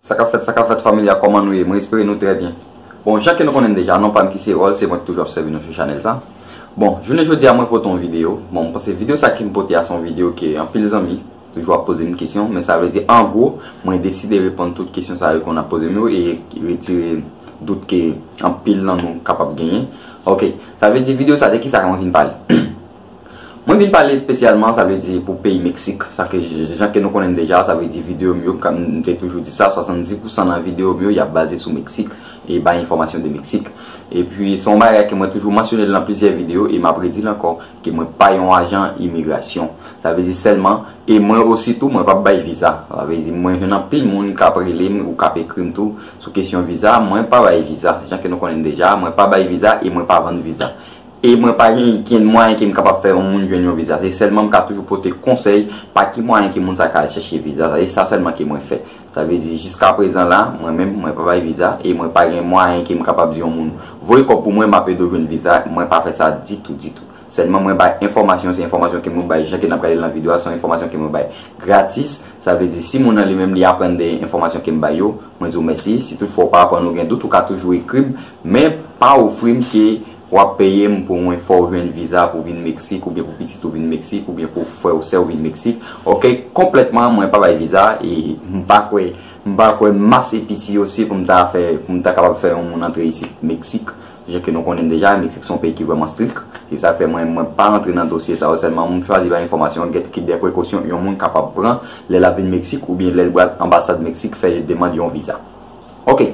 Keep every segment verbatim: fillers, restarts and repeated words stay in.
Sa k ap fèt, sa k ap fèt, fanmi a, kòman nou ye? Mwen espere nou trè byen. Bon, jan ke nou konnen deja, non pa m ki se Rol, se mwen ki toujou ap sèvi nou sou chanèl sa. Bon, jounen jodi a, mwen pote yon videyo. Bon, mwen panse videyo sa ke m pote a se yon videyo ke anpil zanmi toujou ap poze m kesyon, men sa vle di, an gwo, mwen deside reponn tout kesyon sa yo ke w ap poze m yo e retire dout ke anpil nan nou kapab genyen. Ok, sa vle di videyo sa de ki sa mwen vin pale? Mwen vin pale espesyalman, sa vle di pou peyi Meksik. Sa ke, jan ke nou konnen deja, sa vle di videyo m yo, kòm m te toujou di sa, swasanndis pousan nan videyo m yo, y ap baze sou Meksik e bay enfòmasyon de Meksik. Epi, se yon bagay ke mwen toujou mansyone l nan plizyè videyo e m ap redi l ankò, ke mwen pa yon ajan imigrasyon. Sa vle di sèlman, e mwen osi tou, mwen p ap bay viza. Sa vle di, mwen jwenn anpil moun k ap rele m ou k ap ekri m tou sou kesyon viza, mwen pa bay viza. Jan ke nou konnen deja, mwen pa bay viza e mwen pa vann viza. E mwen pa gen, gen mwayen ke m kapab fè yon moun jwenn yon viza. Se sèlman m ka toujou pote konsèy pa ki mwayen ke moun sa ka al chèche viza. E sa sèlman ke mwen fè. Sa vle di, jiska prezan la, mwen menm, mwen pa bay viza e mwen pa gen mwayen ke m kapab di yon moun, voye kòb pou mwen, m ap ede w jwenn viza. Mwen pa fè sa ditou, ditou. Sèlman mwen bay enfòmasyon, se enfòmasyon ke mwen bay, jan ke n ap gade nan videyo a, se yon enfòmasyon ke mwen bay gratis. Sa vle di, si moun nan li menm li aprann de enfòmasyon ke m bay yo, mwen di w mèsi. Si toutfwa w pa aprann, ou gen dout, ou ka toujou ekri m, men pa ofri m ke w ap peye m pou mwen fè w jwenn viza pou w vin Meksik, oubyen pou pitit ou vin Meksik, oubyen pou frè ou sè ou vin Meksik. Ok, konplètman, mwen pa bay viza, e m pa kwè, m pa kwè m ase piti osi pou m ta fè, pou m ta kapab fè yon moun antre isit Meksik. Jan ke nou konnen deja, Meksik se yon peyi ki vrèman strik. Se sa k fè mwen, mwen pa rantre nan dosye sa yo, sèlman m chwazi bay enfòmasyon, gen ki de prekosyon yon moun kapab pran lè l ap vin Meksik oubyen lè l pral anbasad Meksik fè demann yon viza. Ok,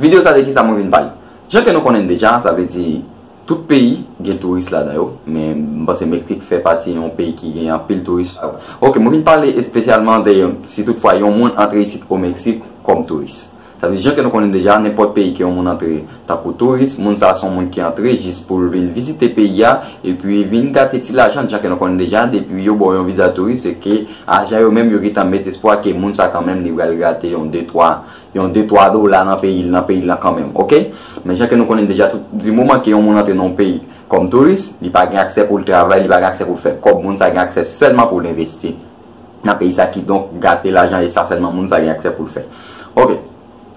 videyo sa de ki sa mwen vin pale? Jan ke nou konnen deja, sa vle di tout peyi gen touris ladan yo, men m panse Meksik fè pati yon peyi ki gen anpil touris. Ok, mwen vin pale espesyalman de si toutfwa yon moun antre isit o Meksik kòm touris. Sa vle di, jan ke nou konnen deja, nenpòt peyi ke yon moun antre tankou touris, moun sa a se yon moun ki antre jis pou l vin vizite peyi a, epi vin gate ti lajan, jan ke nou konnen deja, depi yo ba w yon viza touris, se ke ajan yo menm yo gentan met espwa ke moun sa kanmenm li pral gate yon de twa, yon de twa dola nan peyi l, nan peyi l lan kanmenm, ok? Men jan ke nou konnen deja, tout, di moman ke yon moun antre nan yon peyi kòm touris, li pa gen aksè pou l travay, li pa gen aksè pou l fè kòb, moun sa gen aksè sèlman pou l envesti nan peyi sa, kidonk gate lajan, e sa sèlman moun sa gen aksè pou l fè. Ok.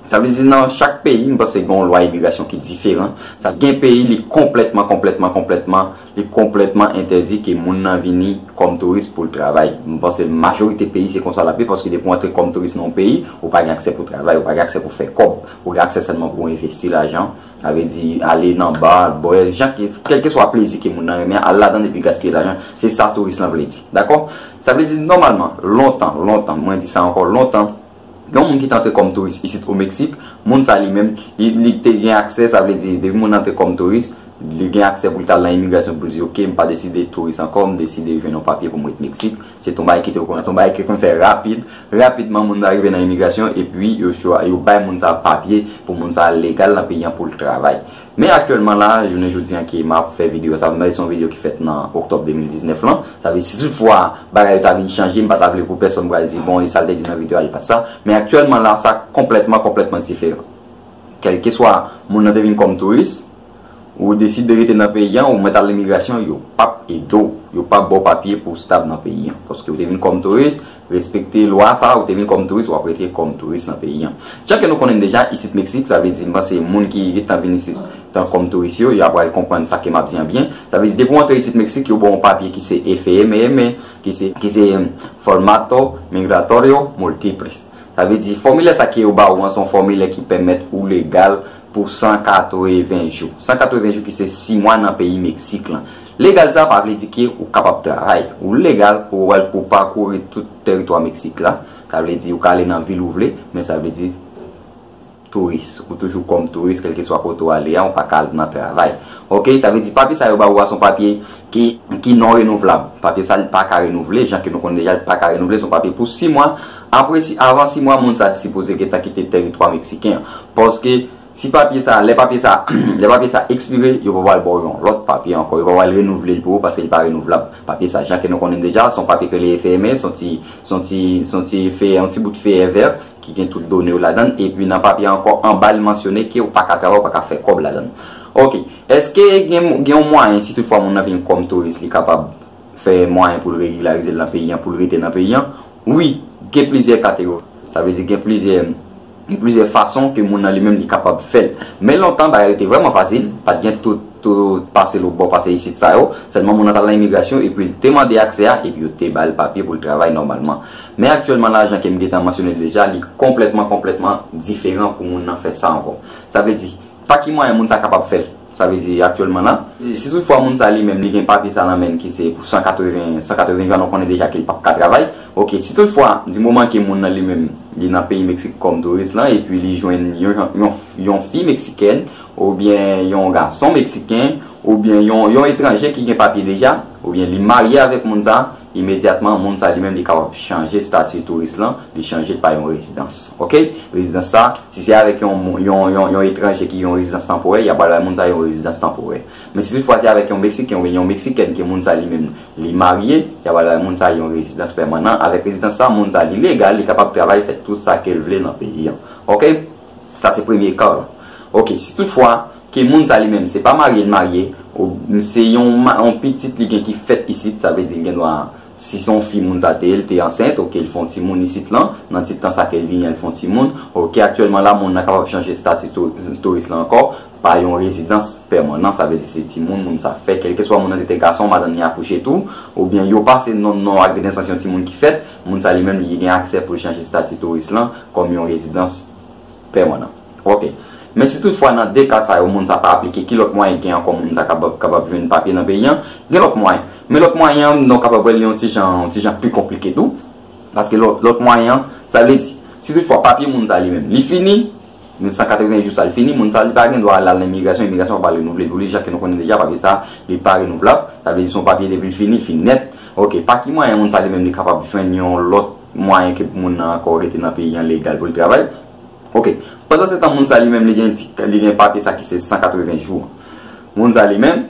Sa vle di nan chak peyi, m panse gen yon lwa imigrasyon ki diferan. Sa gen peyi, li konplètman, konplètman, konplètman, li konplètman entèdi ke moun nan vini kòm touris pou l travay. M panse majorite peyi se konsa l ap ye, paske depi w antre kòm touris nan yon peyi, ou pa gen aksè pou travay, ou pa gen aksè pou fè kòb, ou gen aksè sèlman pou envesti lajan. Sa vle di ale nan ba, bwè, jan ke, kèlkeswa plezi ke moun nan renmen, al ladan epi gaspiye lajan. Se sa touris lan vle di. Dakò? Sa vle di nòmalman, lontan, lontan, mwen di sa ankò, lontan, yon moun ki t antre kòm touris isit o Meksik, moun sa li menm, li, li te gen aksè, sa vle di, depi moun nan antre kòm touris, li gen aksè pou l t al nan imigrasyon pou l di, ok, m pa deside touris ankò, m deside jwenn yon papye pou m ret Meksik. Se t yon bagay ki te rekonèt, se yon bagay ki konn fè rapid. Rapidman, moun sa rive nan imigrasyon, epi yo chwa, yo bay moun sa papye pou moun sa legal nan peyi an pou l travay. Men aktyèlman la, jounen jodi an ke m ap fè videyo sa, m se yon videyo ki fèt nan oktòb de mil diznèf lan. Sa vle di, si toutfwa bagay yo ta vin chanje, m pa ta vle pou pèsonn pral di, bon, e sa l te di nan videyo a, e pa t sa. Men aktyèlman la, sa konplètman, konplètman diferan. Kèlkeswa moun nan te vin kòm touris, ou deside rete nan peyi an, ou mèt al imigrasyon, yo p ap ede w, yo p ap ba w papye pou w stab nan peyi an. Paske ou te vin kòm touris, respekte lwa sa, ou te vin kòm touris, w ap rete kòm touris nan peyi an. Jan ke nou konnen deja, isit Meksik, sa vle di, m panse moun ki gentan vin isit tan kòm touris yo, y ap pral konprann sa ke m ap di an byen. Sa vle di, depi w antre isit Meksik, yo ba w yon papye ki se F M M, ki se, ki se, em, Formato Migratorio Múltiple. Sa vle di, fòmilè sa ke yo ba ou an, se yon fòmilè ki pèmèt ou legal pou san katreven jou. San katreven jou ki se sis mwa nan peyi Meksik lan. Legal sa pa vle di ke ou kapab travay. Ou legal pou w al, pou w pakouri tout tèritwa Meksik la. Sa vle di, ou ka ale nan vil ou vle, men sa vle di, touris. Ou toujou kòm touris, kèlkeswa kote w ale a, ou pa ka al nan travay. Ok, sa vle di papye sa yo ba ou a, se yon papye ki, ki non renouvlab. Papye sa, li pa ka renouvle, jan ke nou konnen deja, li pa ka renouvle, se yon papye pou sis mwa. Apre, si, avan sis mwa, moun sa sipoze gentan kite tèritwa meksiken an. Paske, si papye sa, lè papye sa, lè papye sa ekspire, yo pa pral ba w yon lòt papye ankò, yo pa pral renouvle l pou ou, paske li pa renouvlab. Papye sa, jan ke nou konnen deja, se yon papye ke li F M M, se yon ti, se yon ti, se yon ti feyè, yon ti bout feyè vè ki gen tout done yo ladan l, epi nan papye a ankò, anba, li mansyone ke ou pa ka travay, ou pa ka fè kòb ladan l. Ok, èske gen, gen yon mwayen, si toutfwa moun nan vin kòm touris, li kapab fè mwayen pou l regilarize l nan peyi an, pou l rete nan peyi an? Wi, gen plizyè kategori. Sa vle di gen plizyè, Gen plizyè fason ke moun nan li menm li kapab fè l. Men lontan, bagay yo te vrèman fasil, pa t gen tout, tout pase lòtbò pase isit sa yo. Sèlman moun nan t al nan imigrasyon epi l te mande aksè a, epi yo te ba l papye pou l travay nòmalman. Men aktyèlman la, jan ke m gentan mansyone l deja, li konplètman, konplètman diferan pou moun nan fè sa ankò. Sa vle di, pa ki mwayen moun sa kapab fè l? Sa vle di aktyèlman la, si toutfwa moun sa li menm li gen papye sa nan men l ki se pou san katreven, san katreven jou, nou konnen deja ke l p ap ka travay. Ok, si toutfwa, di moman ke moun nan li menm, li nan peyi Meksik kòm touris lan, epi li jwenn yon, yon, yon fi meksikèn, oubyen yon gason meksiken, oubyen yon, yon etranje ki gen papye deja, oubyen li marye avèk moun sa, imedyatman, moun sa li menm li kapab chanje estati touris lan, li chanje l pa yon rezidans. Ok? Rezidans sa, si se avèk yon, yon, yon, yon etranje ki yon rezidans tanporè, y ap bay moun sa yon rezidans tanporè. Men si toutfwa se avèk yon meksiken oubyen yon meksikèn ke moun sa li menm li marye, y ap bay moun sa yon rezidans pèmanan. Avèk rezidans sa, moun sa li legal, li kapab travay, fè tout sa ke l vle nan peyi an. Ok? Sa se premye ka la. Ok, si toutfwa ke moun sa li menm se pa marye l marye, ou se yon, yon pitit li gen ki fèt isit, sa vle di l gen dwa, si se yon fi moun sa te ye, l te ansent, ok, l fè yon timoun isit lan, nan ti tan sa ke l vini an, l fè yon timoun, ok, aktyèlman la, moun nan kapab chanje estati touris lan ankò, pa yon rezidans pèmanan, sa vle di se timoun moun sa fè, kèlkeswa moun nan se te gason, madanm li akouche tou, oubyen yo pase non, non ak de nesans yon timoun ki fèt, moun sa li menm li gen aksè pou l chanje estati touris lan kòm yon rezidans pèmanan. Ok. Men si toutfwa nan de ka sa yo, moun sa pa aplike, ki lòt mwayen gen ankò moun sa kapab, kapab jwenn papye nan peyi an? Gen lòt mwayen. Men lòt mwayen an, nou kapab wè l yon ti jan, yon ti jan pi konplike tou. Paske lòt, lòt mwayen an, sa vle di, si toutfwa papye moun sa li menm, li fini, san katreven jou sa l fini, moun sa li pa gen dwa al, al nan imigrasyon, imigrasyon pa renouvle l pou li, jan ke nou konnen deja, papye sa, li pa renouvlab. Sa vle di se yon papye depi l fini, l fin nèt. Ok, pa ki mwayen moun sa li menm li kapab jwenn yon lòt mwayen ke pou moun nan ankò rete nan peyi an legal pou l travay? Ok. Pandan se tan, moun sa li menm li gen ti, li gen papye sa ki se san katreven jou an. Moun sa li menm,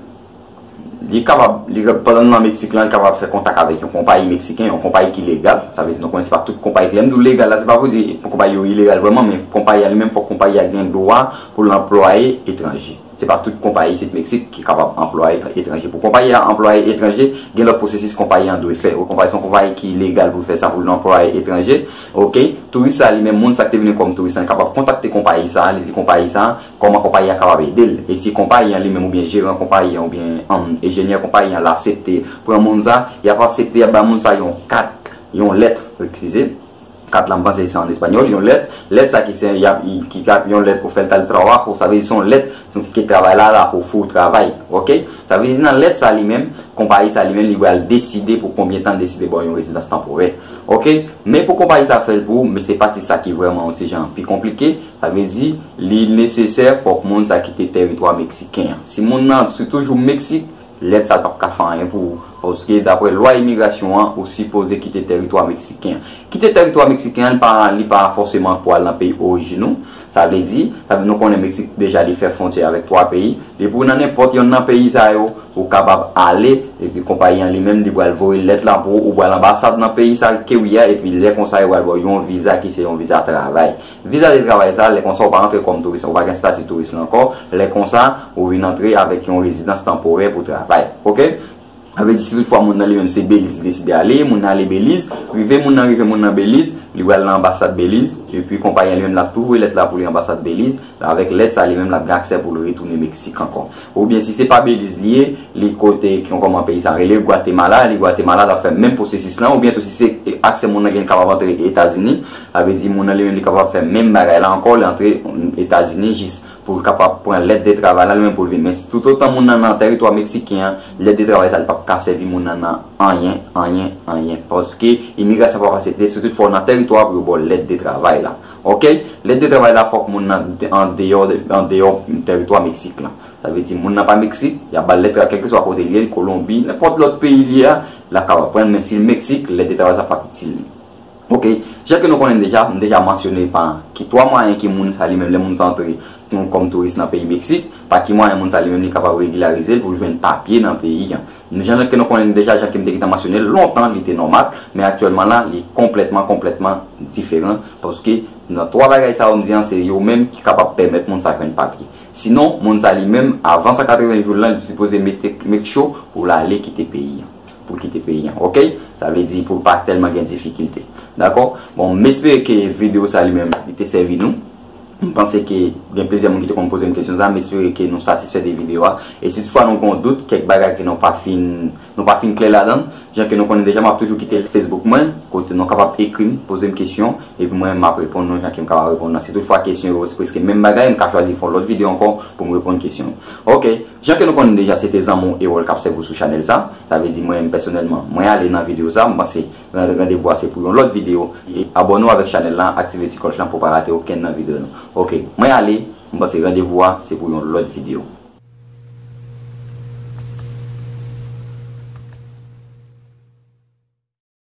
li kapab, li, pandan l nan Meksik lan, li kapab fè kontak avèk yon konpayi meksiken, yon konpayi ki legal. Sa vle di, nou konnen se pa tout konpayi ki, lè m di w legal la, se pa pou di konpayi yo ilegal vrèman, men konpayi a li menm, fòk konpayi a gen dwa pou l anplwaye etranje. Se pa tout konpayi isit Meksik ki kapab anplwaye etranje. Pou konpayi a anplwaye etranje, gen lòt pwosesis konpayi an dwe fè. Ou konpayi, se yon konpayi ki legal pou l fè sa, pou l anplwaye etranje. Ok, touris sa li menm, moun sa ki te vini kòm touris lan, li kapab kontakte konpayi sa, li di konpayi sa, kòman konpayi a kapab ede l. E si konpayi an li menm oubyen jeran konpayi an oubyen, um, enjenyè konpayi an l aksepte pran moun sa, y ap aksepte, y ap ba moun sa yon kat, yon lèt, eskize. Kat la, m panse se an espanyòl, yon lèt. Lèt sa ki se, y ap, ki, ki ap yon lèt pou fè l tal trabajo, sa vle di se yon lèt ke travay la la pou fè w travay. Ok? Sa vle di nan lèt sa li menm, konpayi sa li menm, li pral deside pou konbyen tan l deside ba w yon rezidans tanporè. Ok? Men pou konpayi sa fè l pou ou, men se pati sa ki vrèman yon ti jan pi konplike. Sa vle di, li nesesè fòk moun sa kite tèritwa meksiken an. Si moun nan se toujou Meksik, lèt sa l p ap ka fè anyen pou ou. Paske daprè lwa imigrasyon an, ou sipoze kite tèritwa meksiken an. Kite tèritwa meksiken an, li pa, li pa fòseman pou al nan peyi orijin ou. Sa vle di, sa vle nou konnen Meksik deja li fè fwontyè avèk twa peyi. Depi w nan nenpòt yonn nan peyi sa yo, ou kapab ale, epi konpayi an li menm, li pral voye lèt la pou ou, ou pral anbasad nan peyi sa ke w ye a, epi lè konsa, yo pral ba w yon viza ki se yon viza travay. Viza de travay sa, lè konsa, ou pa antre kòm touris, ou pa gen estati touris la ankò. Lè konsa, ou vin antre avèk yon rezidans tanporè pou travay. Ok? Sa vle di, si toutfwa moun nan li menm se Beliz li deside ale, moun nan ale Beliz, rive moun nan, rive moun nan Beliz, li pral nan anbasad Beliz, epi konpayi an li menm l ap tou voye lèt la pou li anbasad Beliz, avèk lèt sa li menm l ap gen aksè pou l retounen Meksik ankò. Oubyen si se pa Beliz li ye, li kote, kòman peyi sa rele, Gwatemala, li Gwatemala, l ap fè menm pwosesis lan, oubyen tou si se aksè moun nan gen kapab antre Etazini, sa vle di moun nan li menm li kapab fè menm bagay la ankò, li antre Etazini jis pou l kapab pran lèt de travay la, li menm pou l vin. Men toutotan moun nan nan tèritwa meksiken an, lèt de travay sa li p ap ka sèvi moun nan nan anyen, anyen, anyen. Paske imigrasyon p ap aksepte, si toutfwa w nan tèritwa pou yo ba w lèt de travay la. Ok? Lèt de travay la fòk moun nan andeyò, andeyò tèritwa Meksik lan. Sa vle di moun nan pa Meksik, y ap ba l lèt travay kèlkeswa kote l ye, Kolonbi, nenpòt lòt peyi l ye a, l ap kapab pran l, men si l Meksik, lèt de travay sa p ap itil li. Ok, jan ke nou konnen deja, m deja mansyone pa ki twa mwayen ke moun sa li menm, lè moun sa antre kòm touris nan peyi Meksik, pa ki mwayen moun sa li menm li kapab regilyarize l pou l jwenn papye nan peyi an. Jan ke nou konnen deja, jan ke m te gentan mansyone l, lontan li te nòmal, men aktyèlman la, li konplètman, konplètman diferan, paske nan twa bagay sa yo m di an, se yo menm ki kapab pèmèt moun sa jwenn papye. Sinon, moun sa li menm, avan san katreven jou lan, li sipoze mete, make sure pou l ale kite peyi an. Pou l kite peyi an, ok? Sa vle di pou l pa tèlman gen difikilte. Dakò? Bon, m espere ke videyo sa li menm, li te sèvi nou. M panse ke gen plizyè moun ki te konn poze m kesyon sa, m espere ke nou satisfè de videyo a. E si toutfwa nou gen yon dout, kèk bagay ke nou pa fin, nou pa fin klè ladan, jan ke nou konnen deja, m ap toujou kite Facebook mwen, kote nou kapab ekri m, poze m kesyon, epi mwen, m ap reponn nou jan ke m kapab reponn nan. Si toutfwa kesyon yo se prèske menm bagay, m ka chwazi fè yon lòt videyo ankò pou m reponn kesyon yo. Ok, jan ke nou konnen deja, se te zanmi w Erol k ap sèvi w sou chanèl sa. Sa vle di mwen menm pèsonèlman, mwen ale nan videyo sa, m panse randevou a se pou yon lòt videyo. E abòne w avèk chanèl la, aktive ti klòch lan pou w pa rate okenn nan videyo nou. Ok, mwen ale, m panse randevou a se pou yon lòt videyo.